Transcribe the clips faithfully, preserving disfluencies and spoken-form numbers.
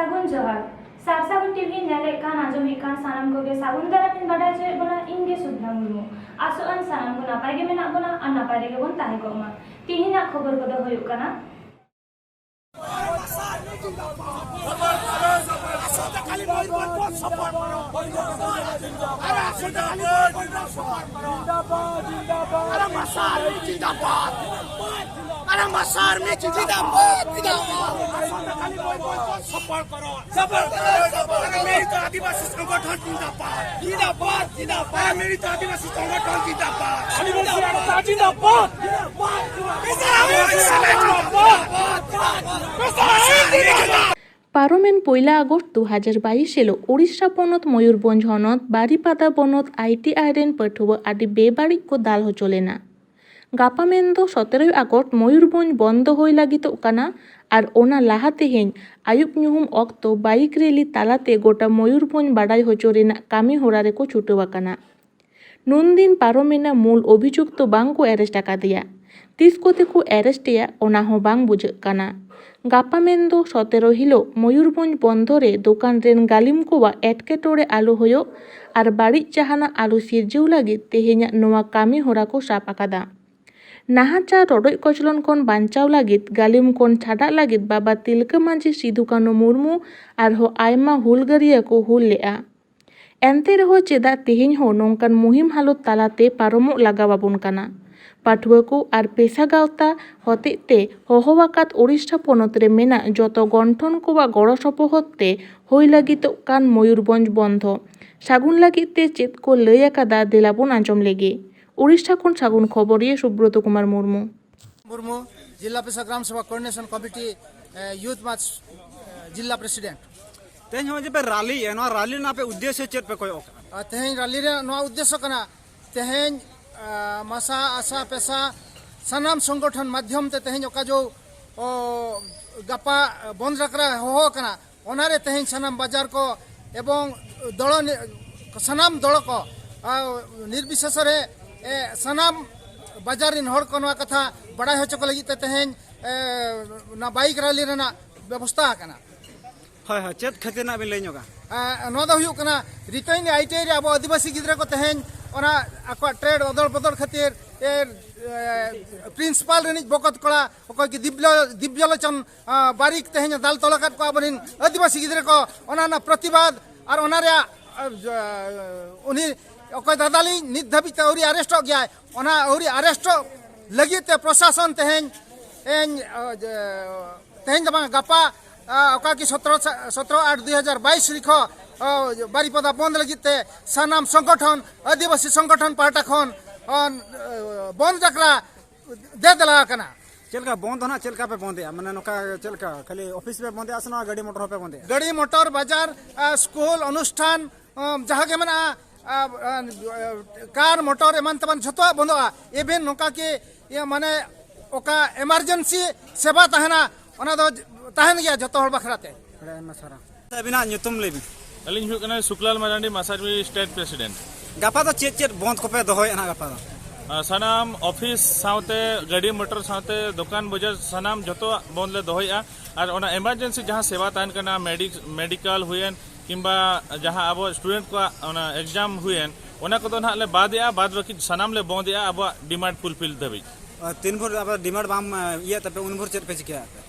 ᱥᱟᱹᱜᱩᱱ ᱡᱚᱦᱟᱨ᱾ ᱥᱟᱨ ᱥᱟᱹᱜᱩᱱ ᱴᱤᱵᱷᱤ ᱧᱮᱞᱮᱫ ᱠᱟᱱ, ᱟᱸᱡᱚᱢᱮᱫ ᱠᱟᱱ ᱥᱟᱱᱟᱢ ᱠᱚᱜᱮ ᱥᱟᱹᱜᱩᱱ ᱫᱟᱨᱟᱢ ᱤᱧ ᱵᱟᱰᱟᱭ ᱦᱚᱪᱚᱭᱮᱫ ᱵᱚᱱᱟ, ᱤᱧ ᱜᱮ ᱥᱩᱫᱷᱟ ᱢᱩᱨᱢᱩ᱾ ᱟᱥᱚᱜ ᱟᱹᱧ ᱥᱟᱱᱟᱢ ᱠᱚ ᱱᱟᱯᱟᱭ ᱜᱮ ᱢᱮᱱᱟᱜ ᱵᱚᱱᱟ ᱟᱨ ᱱᱟᱯᱟᱭ ᱨᱮᱜᱮ ᱵᱚᱱ ᱛᱟᱦᱮᱸ ᱠᱚᱜ ᱢᱟ᱾ ᱛᱤᱦᱤᱧᱟᱜ ᱠᱷᱚᱵᱚᱨ ᱠᱚᱫᱚ ᱦᱩᱭᱩᱜ ᱠᱟᱱᱟ, ᱢᱤᱲᱤᱛ ᱟᱹᱫᱤᱵᱟᱹᱥᱤ ᱥᱚᱝᱜᱚᱴᱷᱚᱱ ᱡᱤᱱᱫᱟᱵᱟᱫ᱾ ᱡᱤᱱᱫᱟᱵᱟᱫ, ᱡᱤᱱᱫᱟᱵᱟᱫ᱾ ᱢᱤᱲᱤᱛ ᱟᱹᱫᱤᱵᱟᱹᱥᱤ ᱥᱚᱝᱜᱚᱴᱷᱚᱱ ᱡᱤᱱᱫᱟᱵᱟᱫ᱾ ᱡᱤᱱᱫᱟᱵᱟᱫ, ᱡᱤᱱᱫᱟᱵᱟᱫ᱾ ᱯᱮᱥᱟᱨ ᱟᱭᱤᱱ ᱡᱤᱱᱫᱟᱵᱟᱫ᱾ ᱯᱮᱥᱟᱨ ᱟᱭᱤᱱ ᱡᱤᱱᱫᱟᱵᱟᱫ᱾ ᱯᱟᱨᱚᱢᱮᱱ ᱯᱚᱭᱞᱟ ᱟᱜᱚᱥᱴ ᱫᱩ ᱦᱟᱡᱟᱨ ᱵᱟᱭᱤᱥ ᱦᱤᱞᱳᱜ ᱳᱰᱤᱥᱟ ᱯᱚᱱᱚᱛ ᱢᱚᱭᱩᱨᱵᱷᱚᱸᱡᱽ ᱦᱚᱱᱚᱛ ᱵᱟᱨᱤᱯᱟᱫᱟ ᱵᱚᱱᱚᱛ ᱟᱭ ᱴᱤ ᱟᱭ ᱨᱮᱱ ᱯᱟᱹᱴᱷᱩᱣᱟᱹ ᱟᱹᱰᱤ ᱵᱮᱵᱟᱹᱲᱤᱡ ᱠᱚ ᱫᱟᱞ ᱦᱚᱪᱚ ᱞᱮᱱᱟ᱾ ᱜᱟᱯᱟ ᱢᱮᱱᱫᱚ ᱥᱚᱛᱮᱨᱚᱭ ᱟᱜᱚᱥᱴ ᱢᱚᱭᱩᱨᱵᱷᱚᱸᱡᱽ ᱵᱚᱱᱫᱚ ᱦᱩᱭ ᱞᱟᱹᱜᱤᱫᱚᱜ ᱠᱟᱱᱟ ᱟᱨ ᱚᱱᱟ ᱞᱟᱦᱟ ᱛᱮᱦᱮᱧ ᱟᱹᱭᱩᱵ ᱧᱩᱦᱩᱢ ᱚᱠᱛᱚ ᱵᱟᱭᱤᱠ ᱨᱮᱞᱤ ᱛᱟᱞᱟᱛᱮ ᱜᱚᱴᱟ ᱢᱚᱭᱩᱨᱵᱷᱚᱸᱡᱽ ᱵᱟᱰᱟᱭ ᱦᱚᱪᱚ ᱨᱮᱱᱟᱜ ᱠᱟᱹᱢᱤ ᱦᱚᱨᱟ ᱨᱮᱠᱚ ᱪᱷᱩᱴᱟᱹᱣ ᱟᱠᱟᱱᱟ᱾ ᱱᱩᱱᱫᱤᱱ ᱯᱟᱨᱚᱢᱮᱱᱟ, ᱢᱩᱞ ᱚᱵᱷᱤᱡᱩᱠᱛᱚ ᱵᱟᱝ ᱠᱚ ᱟᱨᱮᱥᱴ ᱟᱠᱟᱫᱮᱭᱟ᱾ ᱛᱤᱥ ᱠᱚᱛᱮ ᱠᱚ ᱟᱨᱮᱥᱴ ᱮᱭᱟ, ᱚᱱᱟ ᱦᱚᱸ ᱵᱟᱝ ᱵᱩᱡᱷᱟᱹᱜ ᱠᱟᱱᱟ᱾ ᱜᱟᱯᱟ ᱢᱮᱱᱫᱚ ᱥᱚᱛᱮᱨᱚ ᱦᱤᱞᱳᱜ ᱢᱚᱭᱩᱨᱵᱷᱚᱸᱡᱽ ᱵᱚᱱᱫᱷᱚ ᱨᱮ ᱫᱚᱠᱟᱱ ᱨᱮᱱ ᱜᱟᱹᱞᱤᱢ ᱠᱚᱣᱟᱜ ᱮᱴᱠᱮᱴᱚᱬᱮ ᱟᱞᱚ ᱦᱩᱭᱩᱜ ᱟᱨ ᱵᱟᱹᱲᱤᱡ ᱡᱟᱦᱟᱱᱟᱜ ᱟᱞᱚ ᱥᱤᱨᱡᱟᱹᱣ ᱞᱟᱹᱜᱤᱫ ᱛᱮᱦᱮᱧᱟᱜ ᱱᱚᱣᱟ ᱠᱟᱹᱢᱤ ᱦᱚᱨᱟ ᱠᱚ ᱥᱟᱵ ᱟᱠᱟᱫᱟ᱾ ᱱᱟᱦᱟᱪᱟᱨ ᱨᱚᱰᱚᱡ ᱠᱚᱪᱞᱚᱱ ᱠᱷᱚᱱ ᱵᱟᱧᱪᱟᱣ ᱞᱟᱹᱜᱤᱫ ᱜᱟᱹᱞᱤᱢ ᱠᱷᱚᱱ ᱪᱷᱟᱰᱟᱜ ᱞᱟᱹᱜᱤᱫ ᱵᱟᱵᱟ ᱛᱤᱞᱠᱟᱹ ᱢᱟᱹᱡᱷᱤ ᱥᱤᱫᱩ ᱠᱟᱹᱱᱩ ᱢᱩᱨᱢᱩ ᱟᱨᱦᱚᱸ ᱟᱭᱢᱟ ᱦᱩᱞᱜᱟᱹᱨᱤᱭᱟᱹ ᱠᱚ ᱦᱩᱞ ᱞᱮᱫᱼᱟ᱾ ᱮᱱᱛᱮ ᱨᱮᱦᱚᱸ ᱪᱮᱫᱟᱜ ᱛᱮᱦᱮᱧ ᱦᱚᱸ ᱱᱚᱝᱠᱟᱱ ᱢᱩᱦᱤᱢ ᱦᱟᱞᱚᱛ ᱛᱟᱞᱟᱛᱮ ᱯᱟᱨᱚᱢᱚᱜ ᱞᱟᱜᱟᱣ ᱟᱵᱚᱱ ᱠᱟᱱᱟ? ᱯᱟᱹᱴᱷᱩᱣᱟᱹ ᱠᱚ ᱟᱨ ᱯᱮᱥᱟ ᱜᱟᱶᱛᱟ ᱦᱚᱛᱮᱡ ᱛᱮ ᱦᱚᱦᱚ ᱟᱠᱟᱫ ᱳᱰᱤᱥᱟ ᱯᱚᱱᱚᱛ ᱨᱮ ᱢᱮᱱᱟᱜ ᱡᱚᱛᱚ ᱜᱚᱱᱴᱷᱚᱱ ᱠᱚᱣᱟᱜ ᱜᱚᱲᱚ ᱥᱚᱯᱚᱦᱚᱫ ᱛᱮ ᱦᱩᱭ ᱞᱟᱹᱜᱤᱫᱚᱜ ᱠᱟᱱ ᱢᱚᱭᱩᱨᱵᱷᱚᱸᱡᱽ ᱵᱚᱱᱫᱷᱚ ᱥᱟᱹᱜᱩᱱ ᱞᱟᱹᱜᱤᱫ ᱛᱮ ᱪᱮᱫ ᱠᱚ ᱞᱟᱹᱭ ᱟᱠᱟᱫᱟ, ᱫᱮᱞᱟ ᱵᱚᱱ ᱟᱸᱡᱚᱢ ᱞᱮᱜᱮ᱾ ᱳᱰᱤᱥᱟ ᱠᱷᱚᱱ ᱥᱟᱹᱜᱩᱱ ᱠᱷᱚᱵᱚᱨᱤᱭᱟᱹ ᱥᱩᱵᱨᱚᱛ ᱠᱩᱢᱟᱨ ᱢᱩᱨᱢᱩ᱾ ᱢᱩᱨᱢᱩ, ᱡᱤᱞᱟ ᱯᱮᱥᱟ ᱜᱨᱟᱢ ᱥᱮᱵᱟ ᱠᱳᱚᱨᱰᱤᱱᱮᱥᱚᱱ ᱠᱚᱢᱤᱴᱤ, ᱮ, ᱭᱩᱛᱷ ᱢᱟᱨᱪ, ᱮ, ᱡᱤᱞᱟ ᱯᱨᱮᱥᱤᱰᱮᱱᱴ᱾ ᱛᱮᱦᱮᱧ ᱦᱚᱸᱜᱼᱚᱭ ᱡᱮ ᱯᱮ ᱨᱟᱞᱤᱭᱮᱫᱼᱟ, ᱱᱚᱣᱟ ᱨᱟᱞᱤ ᱨᱮᱱᱟᱜ ᱟᱯᱮ ᱩᱫᱽᱫᱮᱥᱥᱚ ᱪᱮᱫ ᱯᱮ ᱠᱚᱭᱚᱜ ᱠᱟᱜᱼᱟ? ᱟᱨ ᱛᱮᱦᱮᱧ ᱨᱟᱞᱤ ᱨᱮᱱᱟᱜ ᱱᱚᱣᱟ ᱩᱫᱽᱫᱮᱥᱥᱚ ᱠᱟᱱᱟ, ᱛᱮᱦᱮᱧ, ᱟ, ᱢᱟᱥᱟ, ᱟᱥᱟ, ᱯᱮᱥᱟ ᱥᱟᱱᱟᱢ ᱥᱚᱝᱜᱚᱴᱷᱚᱱ ᱢᱟᱫᱽᱫᱷᱚᱢ ᱛᱮ ᱛᱮᱦᱮᱧ ᱚᱠᱟ ᱡᱚ, ᱚ, ᱜᱟᱯᱟ ᱵᱚᱱᱫ ᱰᱟᱠᱨᱟ ᱦᱚᱦᱚ ᱟᱠᱟᱱᱟ, ᱚᱱᱟᱨᱮ ᱛᱮᱦᱮᱧ ᱥᱟᱱᱟᱢ ᱵᱟᱡᱟᱨ ᱠᱚ ᱮᱵᱚᱝ ᱫᱚᱞᱚ ᱱᱤ-, ᱥᱟᱱᱟᱢ ᱫᱚᱞ ᱠᱚ, ᱟ, ᱱᱤᱨᱵᱤᱥᱮᱥ ᱨᱮ, ᱮ, ᱥᱟᱱᱟᱢ ᱵᱟᱡᱟᱨ ᱨᱮᱱ ᱦᱚᱲ ᱠᱚ ᱱᱚᱣᱟ ᱠᱟᱛᱷᱟ ᱵᱟᱲᱟᱭ ᱦᱚᱪᱚ ᱠᱚ ᱞᱟᱹᱜᱤᱫ ᱛᱮ ᱛᱮᱦᱮᱧ, ᱮ, ᱚᱱᱟ ᱵᱟᱭᱤᱠ ᱨᱟᱞᱤ ᱨᱮᱱᱟᱜ ᱵᱮᱵᱚᱥᱛᱷᱟ ᱟᱠᱟᱱᱟ᱾ ᱦᱳᱭ, ᱦᱳᱭ, ᱪᱮᱫ ᱠᱷᱟᱹᱛᱤᱨ ᱱᱟᱜ ᱵᱤᱱ ᱞᱟᱹᱭ ᱧᱚᱜᱟ? ᱟᱸ, ᱱᱚᱣᱟ ᱫᱚ ᱦᱩᱭᱩᱜ ᱠᱟᱱᱟ, ᱨᱤᱛᱟᱹᱭᱱᱤ ᱟᱭ ᱴᱤ ᱟᱭ ᱨᱮ ᱟᱵᱚ ᱟᱹᱫᱤᱵᱟᱹᱥᱤ ᱜᱤᱫᱽᱨᱟᱹ ᱠᱚ ᱛᱮᱦᱮᱧ ᱚᱱᱟ ᱟᱠᱚᱣᱟᱜ ᱴᱨᱮᱰ ᱚᱫᱚᱞ ᱵᱚᱫᱚᱞ ᱠᱷᱟᱹᱛᱤᱨ ᱮ, ᱮ, ᱯᱨᱤᱱᱥᱤᱯᱟᱞ ᱨᱤᱱᱤᱡ ᱵᱚᱠᱚᱛ ᱠᱚᱲᱟ ᱚᱠᱚᱭ ᱠᱤ ᱫᱤᱵᱽᱞᱚ-, ᱫᱤᱵᱽᱡᱚᱞᱳᱪᱚᱱ, ᱟᱸ, ᱵᱟᱨᱤᱠ ᱛᱮᱦᱮᱧ ᱫᱟᱞ ᱛᱚᱞ ᱟᱠᱟᱫ ᱠᱚᱣᱟ ᱟᱵᱚᱨᱮᱱ ᱟᱹᱫᱤᱵᱟᱹᱥᱤ ᱜᱤᱫᱽᱨᱟᱹ ᱠᱚ᱾ ᱚᱱᱟ ᱨᱮᱱᱟᱜ ᱯᱨᱚᱛᱤᱵᱟᱫ ᱟᱨ ᱚᱱᱟ ᱨᱮᱭᱟᱜ, ᱟᱸ, ᱡᱟ-, ᱩᱱᱤ ᱚᱠᱚᱭ ᱫᱟᱫᱟᱞᱤᱧ ᱱᱤᱛ ᱫᱷᱟᱹᱵᱤᱡ ᱛᱮ ᱟᱹᱣᱨᱤ ᱟᱨᱮᱥᱴᱚᱜ ᱜᱮᱭᱟᱭ, ᱚᱱᱟ ᱟᱹᱣᱨᱤ ᱟᱨᱮᱥᱴᱚᱜ ᱞᱟᱹᱜᱤᱫ ᱛᱮ ᱯᱨᱚᱥᱟᱥᱚᱱ ᱛᱮᱦᱮᱧ, ᱛᱮᱦᱮᱧ, ᱟᱸ, ᱡᱮ, ᱛᱮᱦᱮᱧ ᱫᱚ ᱵᱟᱝ, ᱜᱟᱯᱟ, ᱟᱸ, ᱚᱠᱟ ᱠᱤ ᱥᱚᱛᱨᱚ ᱥᱟ-, ᱥᱚᱛᱨᱚ ᱟᱴ ᱫᱩᱭ ᱦᱟᱡᱟᱨ ᱵᱟᱭᱤᱥ ᱛᱟᱹᱨᱤᱠᱷ ᱠᱷᱚᱱ, ᱟᱸ, ᱵᱟᱨᱤᱯᱟᱫᱟ ᱵᱚᱱᱫ ᱞᱟᱹᱜᱤᱫ ᱛᱮ ᱥᱟᱱᱟᱢ ᱥᱚᱝᱜᱚᱴᱷᱚᱱ, ᱟᱹᱫᱤᱵᱟᱹᱥᱤ ᱥᱚᱝᱜᱚᱴᱷᱚᱱ ᱯᱟᱦᱴᱟ ᱠᱷᱚᱱ, ᱟᱸ, ᱵᱚᱱᱫ ᱰᱟᱠᱨᱟ ᱫᱮ ᱫᱮᱞᱟ ᱟᱠᱟᱱᱟ᱾ ᱪᱮᱫ ᱞᱮᱠᱟ ᱵᱚᱱᱫ ᱫᱚ ᱱᱟᱜ, ᱪᱮᱫ ᱞᱮᱠᱟ ᱯᱮ ᱵᱚᱱᱫᱮᱜᱼᱟ? ᱢᱟᱱᱮ ᱱᱚᱝᱠᱟ ᱪᱮᱫ ᱞᱮᱠᱟ ᱠᱷᱟᱹᱞᱤ ᱚᱯᱷᱤᱥ ᱯᱮ ᱵᱚᱱᱫᱮᱜᱼᱟ ᱥᱮ ᱱᱚᱣᱟ ᱜᱟᱹᱰᱤ ᱢᱚᱴᱚᱨ ᱦᱚᱸᱯᱮ ᱵᱚᱱᱫᱮᱜᱼᱟ? ᱜᱟᱹᱰᱤ ᱢᱚᱴᱚᱨ, ᱵᱟᱡᱟᱨ, ᱟᱸ, ᱥᱠᱩᱞ, ᱚᱱᱩᱥᱴᱷᱟᱱ, ᱟᱸ, ᱡᱟᱦᱟᱸ ᱜᱮ ᱢᱮᱱᱟᱜᱼᱟ, ᱟᱸ, ᱟᱸ, ᱠᱟᱨ ᱢᱚᱴᱚᱨ ᱮᱢᱟᱱ ᱛᱮᱢᱟᱱ ᱡᱷᱚᱛᱚᱣᱟᱜ ᱵᱚᱱᱫᱚᱜᱼᱟ᱾ ᱤᱵᱷᱮᱱ ᱱᱚᱝᱠᱟ ᱠᱤ ᱤᱭᱟᱹ ᱢᱟᱱᱮ ᱚᱠᱟ ᱮᱢᱟᱨᱡᱮᱱᱥᱤ ᱥᱮᱵᱟ ᱛᱟᱦᱮᱱᱟ, ᱚᱱᱟ ᱫᱚ ᱛᱟᱦᱮᱱ ᱜᱮᱭᱟ ᱡᱷᱚᱛᱚ ᱦᱚᱲ ᱵᱟᱠᱷᱨᱟ ᱛᱮ᱾ ᱟᱹᱰᱤ ᱟᱭᱢᱟ ᱥᱟᱨᱦᱟᱣ᱾ ᱟᱹᱵᱤᱱᱟᱜ ᱧᱩᱛᱩᱢ ᱞᱟᱹᱭ ᱵᱤᱱ᱾ ᱟᱹᱞᱤᱧ ᱦᱩᱭᱩᱜ ᱠᱟᱱᱟ ᱥᱩᱠᱞᱟᱞ ᱢᱟᱨᱟᱱᱰᱤ, ᱢᱟᱥᱟᱨᱵᱤ ᱥᱴᱮᱴ ᱯᱨᱮᱥᱤᱰᱮᱱᱴ᱾ ᱜᱟᱯᱟ ᱫᱚ ᱪᱮᱫ ᱪᱮᱫ ᱵᱚᱱᱫ ᱠᱚᱯᱮ ᱫᱚᱦᱚᱭᱮᱫᱼᱟ ᱱᱟᱜ ᱜᱟᱯᱟ ᱫᱚ? ᱟᱨ ᱥᱟᱱᱟᱢ ᱚᱯᱷᱤᱥ ᱥᱟᱶᱛᱮ ᱜᱟᱹᱰᱤ ᱢᱚᱴᱚᱨ ᱥᱟᱶᱛᱮ ᱫᱚᱠᱟᱱ ᱵᱟᱡᱟᱨ ᱥᱟᱱᱟᱢ ᱡᱚᱛᱚᱣᱟᱜ ᱵᱚᱱᱫ ᱞᱮ ᱫᱚᱦᱚᱭᱮᱫᱼᱟ᱾ ᱟᱨ ᱚᱱᱟ ᱮᱢᱟᱨᱡᱮᱱᱥᱤ ᱡᱟᱦᱟᱸ ᱥᱮᱵᱟ ᱛᱟᱦᱮᱱ ᱠᱟᱱᱟ, ᱢᱮᱰᱤᱠ-, ᱢᱮᱰᱤᱠᱟᱞ ᱦᱩᱭᱮᱱ ᱠᱤᱝᱵᱟ ᱡᱟᱦᱟᱸ ᱟᱵᱚ ᱥᱴᱩᱰᱮᱱᱴ ᱠᱚᱣᱟᱜ ᱚᱱᱟ ᱮᱠᱡᱟᱢ ᱦᱩᱭᱮᱱ, ᱚᱱᱟ ᱠᱚᱫᱚ ᱱᱟᱦᱟᱜ ᱞᱮ ᱵᱟᱫ ᱮᱜᱼᱟ, ᱵᱟᱫ ᱵᱟᱹᱠᱤ ᱥᱟᱱᱟᱢ ᱞᱮ ᱵᱚᱱᱫ ᱮᱜᱼᱟ ᱟᱵᱚᱣᱟᱜ ᱰᱤᱢᱟᱱᱰ ᱯᱷᱩᱞᱯᱷᱤᱞ ᱫᱷᱟᱹᱵᱤᱡ᱾ ᱟᱨ ᱛᱤᱱ ᱵᱷᱳᱨ ᱟᱵᱟᱨ ᱰᱤᱢᱟᱱᱰ ᱵᱟᱢ, ᱮ, ᱤᱭᱟᱹᱜ ᱛᱟᱯᱮ, ᱩᱱ ᱵᱷᱳᱨ ᱪᱮᱫ ᱯᱮ ᱪᱤᱠᱟᱹᱭᱟ ᱟᱯᱮ?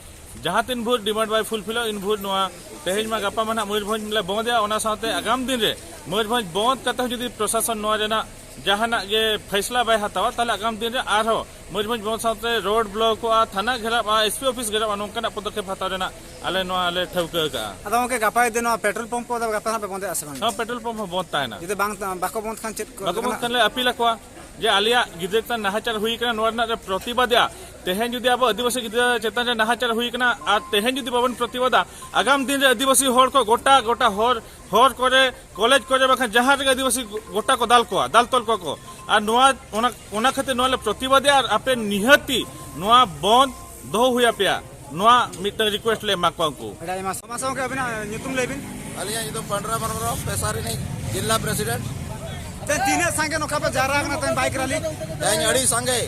ᱡᱟᱦᱟᱸ ᱛᱤᱱ ᱵᱷᱳᱨ ᱰᱤᱢᱟᱱᱰ ᱵᱟᱭ ᱯᱷᱩᱞᱯᱷᱤᱞᱚᱜ, ᱩᱱ ᱵᱷᱳᱨ ᱱᱚᱣᱟ ᱛᱮᱦᱮᱧ ᱢᱟ ᱜᱟᱯᱟ ᱢᱟ ᱱᱟᱦᱟᱜ ᱢᱚᱭᱩᱨᱵᱷᱚᱸᱡᱽ ᱞᱮ ᱵᱚᱱᱫ ᱮᱜᱼᱟ, ᱚᱱᱟ ᱥᱟᱶᱛᱮ ᱟᱜᱟᱢ ᱫᱤᱱ ᱨᱮ ᱢᱚᱭᱩᱨᱵᱷᱚᱸᱡᱽ ᱵᱚᱱᱫ ᱠᱟᱛᱮ ᱦᱚᱸ ᱡᱩᱫᱤ ᱯᱨᱚᱥᱟᱥᱚᱱ ᱱᱚᱣᱟ ᱨᱮᱱᱟᱜ ᱡᱟᱦᱟᱱᱟᱜ ᱜᱮ ᱯᱷᱟᱭᱥᱞᱟ ᱵᱟᱭ ᱦᱟᱛᱟᱣᱟ, ᱛᱟᱦᱚᱞᱮ ᱟᱜᱟᱢ ᱫᱤᱱ ᱨᱮ ᱟᱨᱦᱚᱸ ᱢᱚᱭᱩᱨᱵᱷᱚᱸᱡᱽ ᱵᱚᱱᱫ ᱥᱟᱶᱛᱮ ᱨᱳᱰ ᱵᱞᱚᱠᱚᱜᱼᱟ, ᱛᱷᱟᱱᱟ ᱜᱷᱮᱨᱟᱣᱜᱼᱟ, ᱮᱥ ᱯᱤ ᱚᱯᱷᱤᱥ ᱜᱷᱮᱨᱟᱣᱜᱼᱟ, ᱱᱚᱝᱠᱟᱱᱟᱜ ᱯᱚᱫᱚᱠᱷᱮᱯ ᱦᱟᱛᱟᱣ ᱨᱮᱱᱟᱜ ᱟᱞᱮ ᱱᱚᱣᱟ ᱞᱮ ᱴᱷᱟᱹᱣᱠᱟᱹ ᱟᱠᱟᱜᱼᱟ᱾ ᱟᱫᱚ ᱜᱚᱢᱠᱮ, ᱜᱟᱯᱟ ᱡᱩᱫᱤ ᱱᱚᱣᱟ ᱯᱮᱴᱨᱳᱞ ᱯᱟᱢᱯ ᱠᱚ ᱜᱟᱯᱟ ᱦᱟᱸᱜ ᱯᱮ ᱵᱚᱱᱫᱮᱜᱼᱟ ᱥᱮ ᱵᱟᱝ? ᱦᱚᱸ, ᱯᱮᱴᱨᱳᱞ ᱯᱟᱢᱯ ᱦᱚᱸ ᱵᱚᱱᱫ ᱛᱟᱦᱮᱱᱟ᱾ ᱡᱩᱫᱤ ᱵᱟᱝ, ᱵᱟᱠᱚ ᱵᱚᱱᱫ ᱠᱷᱟᱱ ᱪᱮᱫ ᱠᱚ ᱵᱟᱠᱚ ᱵᱚᱱᱫ ᱞᱮᱠᱟᱱᱟᱜ? ᱠᱷᱟᱱ ᱞᱮ ᱟᱯᱤᱞ ᱟᱠᱚᱣᱟ ᱡᱮ ᱟᱞᱮᱭᱟᱜ ᱜᱤᱫᱽᱨᱟᱹ ᱪᱮᱛᱟᱱ ᱱᱟᱦᱟᱪᱟᱨ ᱦᱩᱭ ᱠᱟᱱᱟ, ᱱᱚᱣᱟ ᱨᱮᱱᱟᱜ ᱞᱮ ᱯᱨᱚᱛᱤᱵᱟᱫᱮᱜᱼᱟ᱾ ᱛᱮᱦᱮᱧ ᱡᱩᱫᱤ ᱟᱵᱚ ᱟᱹᱫᱤᱵᱟᱹᱥᱤ ᱜᱤᱫᱽᱨᱟᱹ ᱪᱮᱛᱟᱱ ᱨᱮ ᱱᱟᱦᱟᱪᱟᱨ ᱦᱩᱭ ᱠᱟᱱᱟ ᱟᱨ ᱛᱮᱦᱮᱧ ᱡᱩᱫᱤ ᱵᱟᱵᱚᱱ ᱯᱨᱚᱛᱤᱵᱟᱫᱟ, ᱟᱜᱟᱢ ᱫᱤᱱ ᱨᱮ ᱟᱹᱫᱤᱵᱟᱹᱥᱤ ᱦᱚᱲ ᱠᱚ ᱜᱚᱴᱟ, ᱜᱚᱴᱟ ᱦᱚᱨ, ᱦᱚᱨ ᱠᱚᱨᱮ, ᱠᱚᱞᱮᱡᱽ ᱠᱚᱨᱮ, ᱵᱟᱠᱷᱟᱱ ᱡᱟᱦᱟᱸ ᱨᱮᱜᱮ ᱟᱹᱫᱤᱵᱟᱹᱥᱤ ᱜᱚᱴᱟ ᱠᱚ ᱫᱟᱞ ᱠᱚᱣᱟ, ᱫᱟᱞ ᱛᱚᱞ ᱠᱚᱣᱟ ᱠᱚ᱾ ᱟᱨ ᱱᱚᱣᱟ, ᱚᱱᱟ, ᱚᱱᱟ ᱠᱷᱟᱹᱛᱤᱨ ᱱᱚᱣᱟ ᱞᱮ ᱯᱨᱚᱛᱤᱵᱟᱫᱮᱜᱼᱟ ᱟᱨ ᱟᱯᱮ ᱱᱤᱦᱟᱹᱛᱤ ᱱᱚᱣᱟ ᱵᱚᱱᱫ ᱫᱚᱦᱚ ᱦᱩᱭ ᱟᱯᱮᱭᱟ, ᱱᱚᱣᱟ ᱢᱤᱫᱴᱟᱝ ᱨᱤᱠᱩᱭᱮᱥᱴ ᱞᱮ ᱮᱢᱟ ᱠᱚᱣᱟ ᱩᱱᱠᱩ᱾ ᱟᱹᱰᱤ ᱟᱭᱢᱟ ᱥᱟᱨᱦᱟᱣ᱾ ᱢᱟᱥᱮ ᱜᱚᱢᱠᱮ, ᱟᱹᱵᱤᱱᱟᱜ ᱧᱩᱛᱩᱢ ᱞᱟᱹᱭ ᱵᱤᱱ᱾ ᱟᱹᱞᱤᱧᱟᱜ ᱧᱩᱛᱩᱢ ᱯᱟᱱᱰᱨᱟ ᱢᱟᱱᱵᱨᱚ, ᱯᱮᱥᱟ ᱨᱤᱱᱤᱡ ᱡᱤᱞᱟ ᱯᱨᱮᱥᱤᱰᱮᱱᱴ᱾ ᱛᱮᱦᱮᱧ ᱛᱤᱱᱟᱹᱜ ᱥᱟᱸᱜᱮ ᱱᱚᱝᱠᱟ ᱯᱮ ᱡᱟᱣᱨᱟ ᱟᱠᱟᱱᱟ ᱛᱮᱦᱮᱧ ᱵᱟᱭᱤᱠ ᱨᱟᱞᱤ? ᱛᱮᱦᱮᱧ ᱟᱹᱰᱤ ᱥᱟᱸᱜᱮ,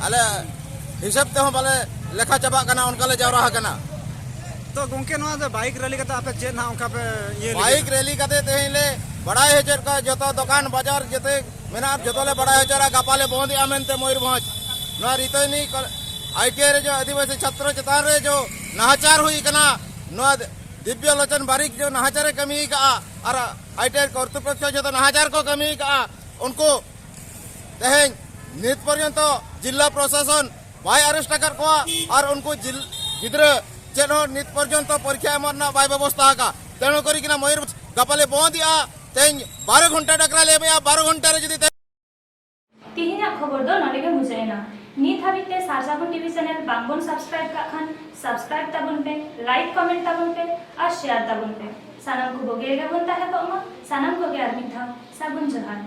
ᱟᱞᱮ ᱦᱤᱥᱟᱹᱵ ᱛᱮᱦᱚᱸ ᱵᱟᱞᱮ ᱞᱮᱠᱷᱟ ᱪᱟᱵᱟᱜ ᱠᱟᱱᱟ, ᱚᱱᱠᱟ ᱞᱮ ᱡᱟᱣᱨᱟ ᱟᱠᱟᱱᱟ᱾ ᱛᱚ ᱜᱚᱝᱠᱮ, ᱱᱚᱣᱟ ᱫᱚ ᱵᱟᱭᱤᱠ ᱨᱮᱞᱤ ᱠᱟᱛᱮ ᱟᱯᱮ ᱪᱮᱫ ᱱᱟᱦᱟᱜ ᱚᱱᱠᱟ ᱯᱮ ᱤᱭᱟᱹ ᱞᱟᱹᱜᱤᱫ? ᱵᱟᱭᱤᱠ ᱨᱮᱞᱤ ᱠᱟᱛᱮ ᱛᱮᱦᱮᱧ ᱞᱮ ᱵᱟᱲᱟᱭ ᱦᱚᱪᱚᱭᱮᱫ ᱠᱚᱣᱟ, ᱡᱚᱛᱚ ᱫᱚᱠᱟᱱ ᱵᱟᱡᱟᱨ ᱡᱚᱛᱚ ᱢᱮᱱᱟᱜᱼᱟ, ᱡᱚᱛᱚ ᱞᱮ ᱵᱟᱲᱟᱭ ᱦᱚᱪᱚᱭᱮᱫᱟ, ᱜᱟᱯᱟ ᱞᱮ ᱵᱚᱱᱫ ᱮᱜᱼᱟ ᱢᱮᱱᱛᱮ ᱢᱚᱭᱩᱨᱵᱷᱚᱸᱡᱽ᱾ ᱱᱚᱣᱟ ᱨᱤᱛᱟᱹᱭᱱᱤ ᱠᱚ-, ᱟᱭ ᱴᱤ ᱟᱭ ᱨᱮ ᱡᱚ ᱟᱹᱫᱤᱵᱟᱹᱥᱤ ᱪᱷᱟᱛᱨᱚ ᱪᱮᱛᱟᱱ ᱨᱮ ᱡᱚ ᱱᱟᱦᱟᱪᱟᱨ ᱦᱩᱭ ᱠᱟᱱᱟ, ᱱᱚᱣᱟ ᱫᱤᱵᱽᱭᱚ ᱞᱳᱪᱚᱱ ᱵᱟᱨᱤᱠ ᱡᱚ ᱱᱟᱦᱟᱪᱟᱨᱮ ᱠᱟᱹᱢᱤ ᱠᱟᱜᱼᱟ, ᱟᱨ ᱟᱭ ᱴᱤ ᱟᱭ ᱠᱚᱨᱛᱨᱤᱯᱚᱠᱠᱷᱚ ᱡᱚᱛᱚ ᱱᱟᱦᱟᱪᱟᱨ ᱠᱚ ᱠᱟᱹᱢᱤ ᱠᱟᱜᱼᱟ, ᱩᱱᱠᱩ ᱛᱮᱦᱮᱧ ᱱᱤᱛ ᱯᱚᱨᱡᱚᱱᱛᱚ ᱡᱤᱞᱞᱟ ᱯᱨᱚᱥᱟᱥᱚᱱ ᱵᱟᱭ ᱟᱨᱮᱥᱴ ᱟᱠᱟᱫ ᱠᱚᱣᱟ, ᱟᱨ ᱩᱱᱠᱩ ᱡᱤᱞ-, ᱜᱤᱫᱽᱨᱟᱹ ᱪᱮᱫ ᱦᱚᱸ ᱱᱤᱛ ᱯᱚᱨᱡᱚᱱᱛᱚ ᱯᱚᱨᱤᱠᱠᱷᱟ ᱮᱢᱚᱜ ᱨᱮᱱᱟᱜ ᱵᱟᱭ ᱵᱮᱵᱚᱥᱛᱷᱟ ᱟᱠᱟᱫ᱾ ᱛᱮᱱᱩ ᱠᱚᱨᱤ ᱠᱤᱱᱟ ᱢᱚᱭᱩᱨᱵᱷᱚᱸᱡᱽ ᱜᱟᱯᱟ ᱞᱮ ᱵᱚᱱᱫ ᱮᱜᱼᱟ, ᱛᱮᱦᱮᱧ ᱵᱟᱨᱚ ᱜᱷᱚᱱᱴᱟ ᱰᱟᱠᱨᱟ ᱞᱮ ᱮᱢᱮᱜᱼᱟ, ᱵᱟᱨᱚ ᱜᱷᱚᱱᱴᱟ ᱨᱮ ᱡᱩᱫᱤ ᱛᱮ- ᱛᱮᱦᱮᱧᱟᱜ ᱠᱷᱚᱵᱚᱨ ᱫᱚ ᱱᱚᱰᱮ ᱜᱮ ᱢᱩᱪᱟᱹᱫ ᱮᱱᱟ᱾ ᱱᱤᱛ ᱦᱟᱹᱵᱤᱡ ᱛᱮ ᱥᱟᱨᱡᱟᱵᱚᱱ ᱴᱤᱵᱷᱤ ᱪᱮᱱᱮᱞ ᱵᱟᱝᱵᱚᱱ ᱥᱟᱵᱥᱠᱨᱟᱭᱤᱵ ᱠᱟᱜ ᱠᱷᱟᱱ, ᱥᱟᱵᱥᱠᱨᱟᱭᱤᱵ ᱛᱟᱵᱚᱱ ᱯᱮ, ᱞᱟᱭᱤᱠ, ᱠᱚᱢᱮᱱᱴ ᱛᱟᱵᱚᱱ ᱯᱮ ᱟᱨ ᱥᱮᱭᱟᱨ ᱛᱟᱵᱚᱱ ᱯᱮ᱾ ᱥᱟᱱᱟᱢ ᱠᱚ ᱵᱩᱜᱤ ᱨᱮᱜᱮ ᱵᱚᱱ ᱛᱟᱦᱮᱸ ᱠᱚᱜ ᱢᱟ᱾ ᱥᱟᱱᱟᱢ ᱠᱚᱜᱮ ᱟᱨ ᱢᱤᱫ ᱫᱷᱟᱣ ᱥᱟᱹᱜᱩᱱ ᱡᱚᱦᱟᱨ᱾